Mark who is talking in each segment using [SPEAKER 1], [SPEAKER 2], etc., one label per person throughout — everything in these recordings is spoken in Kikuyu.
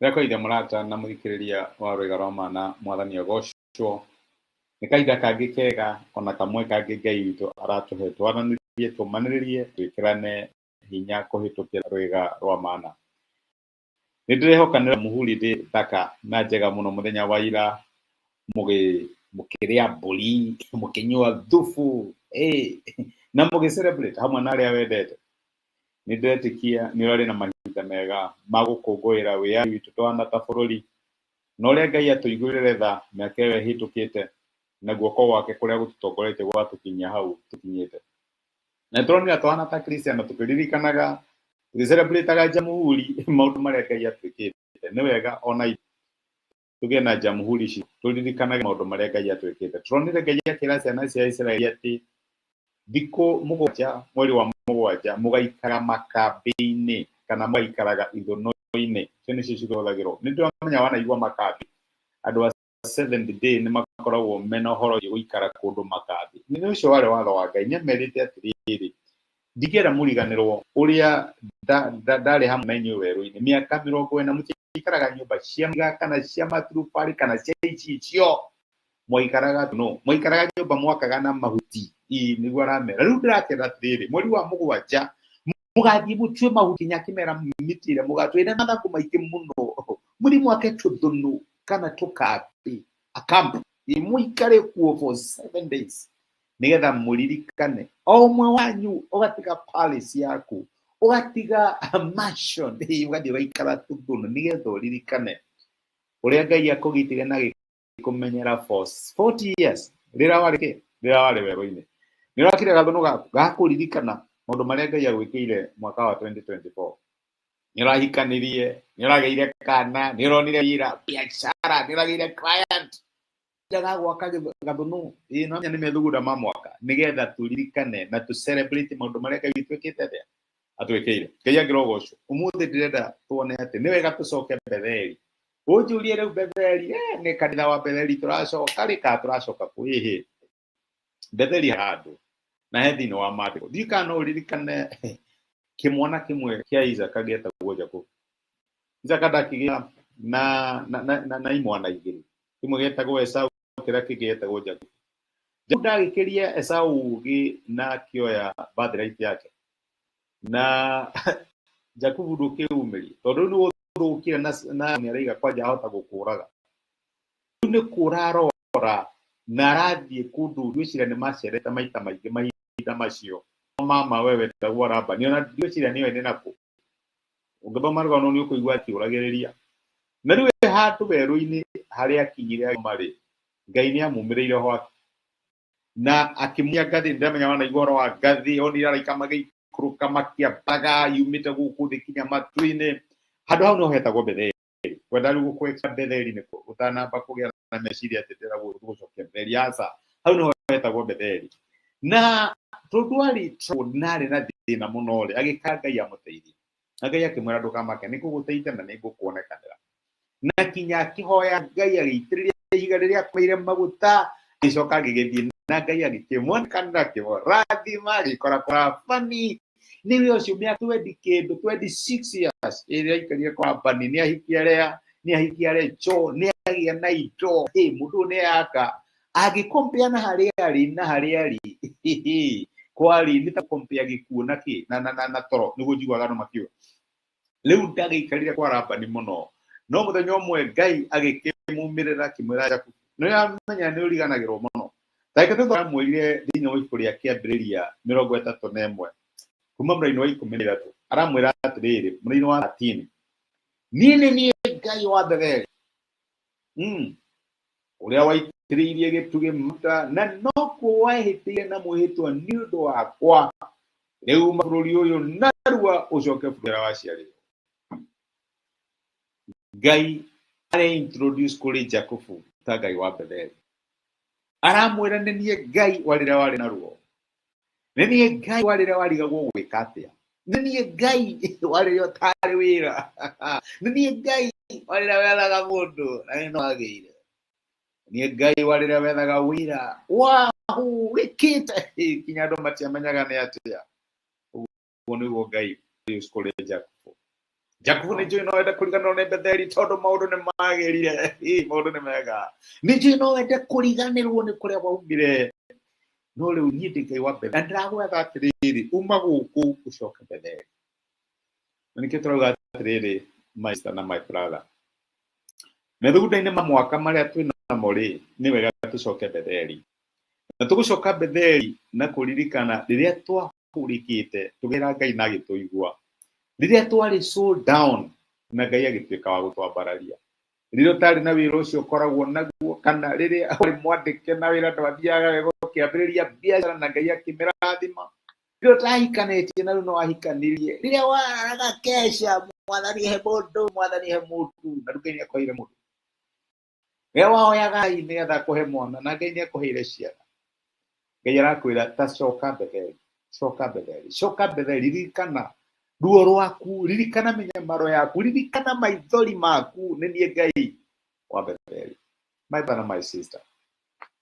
[SPEAKER 1] Ndĩrakwĩhoya mũrata na mũthikĩrĩria wa Rwĩga rwa Ma na Mwathani agocwo. Nĩ kahinda kangĩ kega ona kamwe kangĩ Ngai witũ aratũhe twaranĩrie, tũmanĩrĩrie, twĩkĩrane hinya kũhĩtũkĩra Rwĩga rwa Mana. Nĩ ndĩrehoka nĩ mũhuri thĩ thaka na njega mũno mũthenya wa ira mũkĩrĩa mbũri, mũkĩnyua thubu, na mũgĩ celebrate hamwe na arĩa wendete. Nĩ ndĩretĩkia nĩ ũrarĩ na mahinda mega ma gũkũngũĩra wĩyathi witũ tũhana ta bũrũri, na ũrĩa Ngai atũiguĩrĩre tha mĩaka ĩyo ĩhĩtũkĩte na guoko gwake kũrĩa gũtũtongoretie gũgatũkinyia hau tũkinyĩte. Na nĩtũronire tũhana ta Kristiano tũkĩririkanaga, tũgĩcelebrataga Jamhuri maũndũ marĩa Ngai atwĩkĩte. Nĩ wega ona ithuĩ tũgĩe na Jamhuri ici tũririkanage maũndũ marĩa Ngai atwĩkĩte. Tũronire Ngai akĩra ciana cia Isiraeli atĩ thikũ 7 mweri wa 7 mũgaikara makambĩ-inĩ kana mũgaikaraga ithũnũ-inĩ. Icio nĩcio cihũthagĩrwo. Nĩ ndĩramenya wanaigua makambĩ, andũ a Seventh Day nĩ makoragwo mena ũhoro wĩgiĩ gũikara kũndũ makambĩ. Nĩ ũcio warĩ watho wa Ngai. Nĩ amerite atĩrĩrĩ, ndingĩenda mũriganĩrwo ũrĩa ndarĩ hamwe na inyuĩ werũ-inĩ mĩaka 40, mũtiaikaraga nyũmba cia mĩgaa kana cia maturubarĩ kana cia icicio, mwaikaraga no mwaikaraga nyũmba mwakaga na mahuti. Ii nĩguo aramera. Rĩu ndĩrakĩra atĩrĩrĩ, mweri wa 7 mũgathiĩ mũtue mahuti nginya akĩmera mĩtĩ ĩrĩa mũgatue ĩna mathangũ maingĩ mũno, mũthiĩ mwake tũthũnũ kana tũkambĩ, a camp, mũikare kuo for 7 days nĩgetha mũririkane. O ũmwe wanyu ũgatiga palace yaku, ũgatiga mansion, ũgathiĩ ũgaikara tũthũnũ nĩgetha ũririkane ũrĩa Ngai akũgitĩire na agĩkũmenyera for 40 years rĩrĩa warĩ kĩ, rĩrĩa warĩ werũ-inĩ. Nĩ ũrakire gathũnũ gaku gakũririkana maũndũ marĩa Ngai agwĩkĩire mwaka wa 2024. Nĩ ũrahikanirie, nĩ ũragĩire kana, nĩ ũronire wĩra, biacara, nĩ ũragĩire client, ndaga gwaka gathũnũ. Ĩĩ, no nĩ methugunda ma mwaka nĩgetha tũririkane na tũ celebrate maũndũ marĩa Ngai witũ ekĩte atĩa, atwĩkĩire. Ngai angĩrogocwo. Ũmũthĩ ndĩrenda tuone atĩ nĩ wega tũcoke Betheli. Ũnjũrie rĩu Betheli, nĩ kanitha wa Betheli tũracoka rĩ kana tũracoka kũ? Ĩhĩ, Betheli handũ na he thĩinĩ wa maandĩko. Ndiũĩ kana no ũririkane kĩmwana kĩmwe kĩa Isaka gĩetagwo Jakubu. Isaka ndakĩgĩa na imwana igĩrĩ, kĩmwe gĩetagwo Esau, kĩrĩa kĩngĩ gĩetagwo Jakubu. Jakubu ndagĩkĩria Esau ũgĩ na akĩoya birthright yake, na Jakubu ndũkĩumĩrie tondũ rĩu nĩ ũthũkire na nĩ araiga kwanja ahota gũkũraga. Rĩu nĩ kũra arora na arathiĩ kũndũ ngwĩciria nĩ macerete maita maingĩ mahinda macio. Mama we wetagwo Labani, ona ngwĩciria nĩoĩ nĩ nakũ. Ũngĩthoma rũgano nĩ ũkũigua akĩũragĩrĩria. Na rĩu e handũ werũ-inĩ harĩa akinyire marĩ, Ngai nĩ amumĩrĩire ho na akĩmunya ngathĩ. Ndĩramenya wanaigua ũhoro wa ngathĩ, onire araika magĩikũrũka makĩambaga yumĩte gũkũ thĩ kinya matu-inĩ. Handũ hau no hetagwo Betheli. Kwenda rĩu gũkwĩka Betheli nĩ ũtanamba kũgĩa na meciria atĩ ndĩrenda gũcokia Betheli, aca, hau niho hetagwo Betheli. Na tondũ arĩ troubled na arĩ na thĩna mũno rĩ, agĩka Ngai amũteithie, na Ngai akĩmwĩra ndũkamake, nĩ ngũgũteithia na nĩ ngũkuonekanĩra. Na kinya akĩhoya Ngai, agĩitĩrĩria ihiga rĩrĩa akomeire maguta, agĩcoka agĩgĩthiĩ na Ngai agĩkĩmuonekanĩra, akĩmũrathima, agĩkora kwa Labani. Nĩwe ũcio mĩaka twendi kĩndũ, 26 years ĩrĩa aikarire kwa Labani, nĩ ahikia Lea, nĩ ahikia Rachel, nĩ agĩa na indo. Mũndũ ũyũ nĩ aka angĩkompea na harĩa arĩ na harĩa arĩ kwarĩ nĩ ta kompea gĩkuũ na kĩ na toro, nĩguo njiguaga andũ makiuga. Rĩu ndagĩikarire kwa Labani mũno, no mũthenya ũmwe Ngai agĩkĩmumĩrĩra akĩmwĩra, Jakubu, nĩ ũramenya nĩ ũriganagĩrwo mũno. Reke tũthome amwĩrire thĩinĩ wa ibuku rĩa Kĩambĩrĩria 31 kuma mũraini wa 13. Aramwĩra atĩrĩrĩ, mũraini wa 13, niĩ nĩ niĩ Ngai wa Betheli, ũrĩa waitĩrĩirie gĩtugĩ maguta, na nokuo wehĩtĩire na mwĩhĩtwa nĩ ũndũ wakwa. Rĩu uma bũrũri ũyũ narua ũcoke bũrũri ũrĩa waciarĩirwo. Ngai are introduce kũrĩ Jakubu ta Ngai wa Betheli. Aramwĩra nĩ niĩ Ngai wa rĩrĩa warĩ na ruo, nĩ niĩ Ngai wa rĩrĩa warigagwo gwĩka atĩa, nĩ niĩ Ngai wa rĩrĩa ũtarĩ wĩra, nĩ niĩ Ngai wa rĩrĩa wethaga mũndũ na nĩ no wagĩire, nĩ niĩ Ngai wa rĩrĩa wethaga wĩra wahũrĩkĩte kinya andũ matiamenyaga nĩ atĩa. Ũguo nĩguo Ngai kũrĩ Jakubu. Jakubu nĩ njũĩ no wende kũriganĩrwo nĩ Betheli tondũ maũndũ nĩ magĩrire, maũndũ nĩ mega. Nĩ njũĩ no wende kũriganĩrwo nĩ kũrĩa waumire, no rĩu niĩ ndĩ Ngai wa Betheli na ndĩragwatha atĩrĩrĩ, uma gũkũ ũcoke Betheli. Na nĩkĩo tũrauga atĩrĩrĩ, my sister na my brother, methugunda-inĩ ma mwaka marĩa twĩ namo rĩ, nĩ wega tũcoke Betheli. Na tũgũcoka Betheli na kũririkana rĩrĩa twahurĩkĩte tũgĩra Ngai na agĩtũigua, rĩrĩa twarĩ so down na Ngai agĩtuĩka wa gũtwambararia, rĩrĩa ũtarĩ na wĩra ũcio ũkoragwo naguo, kana rĩrĩa ũrĩ mwandĩke na wĩra ndwathiaga wega ũkĩambĩrĩria biacara na Ngai akĩmĩrathima, rĩrĩa ũtahikanĩtie na rĩu no wahikanirie, rĩrĩa wararaga keca, mwathani he mũndũ, mwathani he mũndũ, na rĩu Ngai nĩakũheire mũndũ. Rĩrĩa wahoyaga Ngai nĩgetha akũhe mwana na Ngai nĩakũheire ciana, Ngai arakwĩra ta coka Betheli, coka Betheli, coka Betheli, ririkana ruo rwaku, ririkana mĩnyamaro yaku, ririkana maithori maku, nĩ niĩ Ngai wa Betheli. My brother na my sister,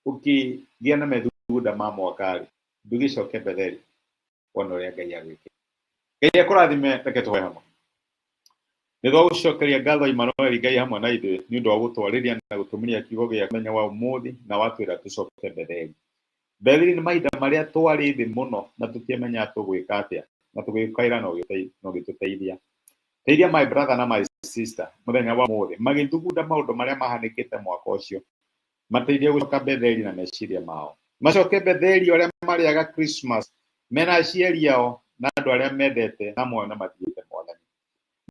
[SPEAKER 1] ũkĩgĩa na methugunda ma mwaka-rĩ, ndũgĩcoke Betheli wone ũrĩa Ngai agwĩkĩra. Ngai akũrathime, reke tũhoe hamwe. Nĩ twagũcokeria ngatho Emmanuel Ngai hamwe na ithuĩ nĩ ũndũ wa gũtwarĩria na gũtũmĩria kiugo gĩa mũthenya wa ũmũthĩ na watwĩra tũcoke Betheli. Betheli nĩ mahinda marĩa twarĩ thĩ mũno na tũtiamenyaga tũgwĩka atĩa na tũgĩkaĩra na ũgĩtũteithia. Teithia my brother na my sister mũthenya wa ũmũthĩ magĩthugunda maũndũ marĩa mahanĩkĩte mwaka ũcio, mateithie gũcoka Betheli na meciria mao. Macoke Betheli ũrĩa marĩaga Christmas mena aciari ao na andũ arĩa mendete na moyo na mathiĩte Mwathani.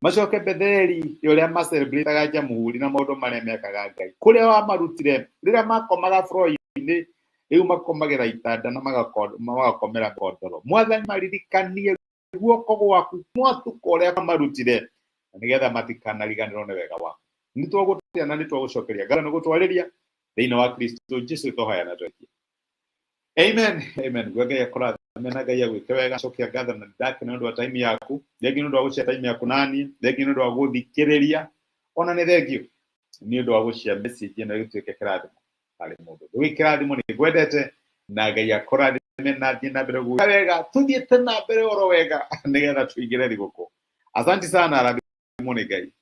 [SPEAKER 1] Macoke Betheli ũrĩa macelebrataga Jamhuri na maũndũ marĩa mekaga Ngai. Kũrĩa wamarutire rĩrĩa makomaga floor-inĩ, rĩu makomagĩra itanda na magakomera mĩkondoro. Mwathani maririkanie guoko gwaku mwatuko ũrĩa wamarutire na nĩgetha matikanariganĩrwo nĩ wega waku. Nĩ twagũtĩa na nĩ twagũcokeria ngatho nĩ gũtwarĩria thĩinĩ wa Kristo Jesu tũhoya na twetie. Amen. Amen. Gwe Ngai akũrathime na Ngai agwĩke wega. Cokia ngatho na ndakena nĩ ũndũ wa time yaku. Thengiũ nĩ ũndũ wa gũshare time yaku nani. Thengiũ nĩ ũndũ wa gũthikĩrĩria. Ona nĩ thengiũ nĩ ũndũ wa gũshare message ĩno ĩgĩtuĩke kĩrathimo harĩ mũndũ. Ndũgĩ kĩrathimo nĩ ngwendete na Ngai akũrathime na thiĩ na mbere gwĩka wega. Tũthiĩte na mbere oro wega nĩgetha tũingĩre thigũkũ. Asante sana, rathimwo nĩ Ngai.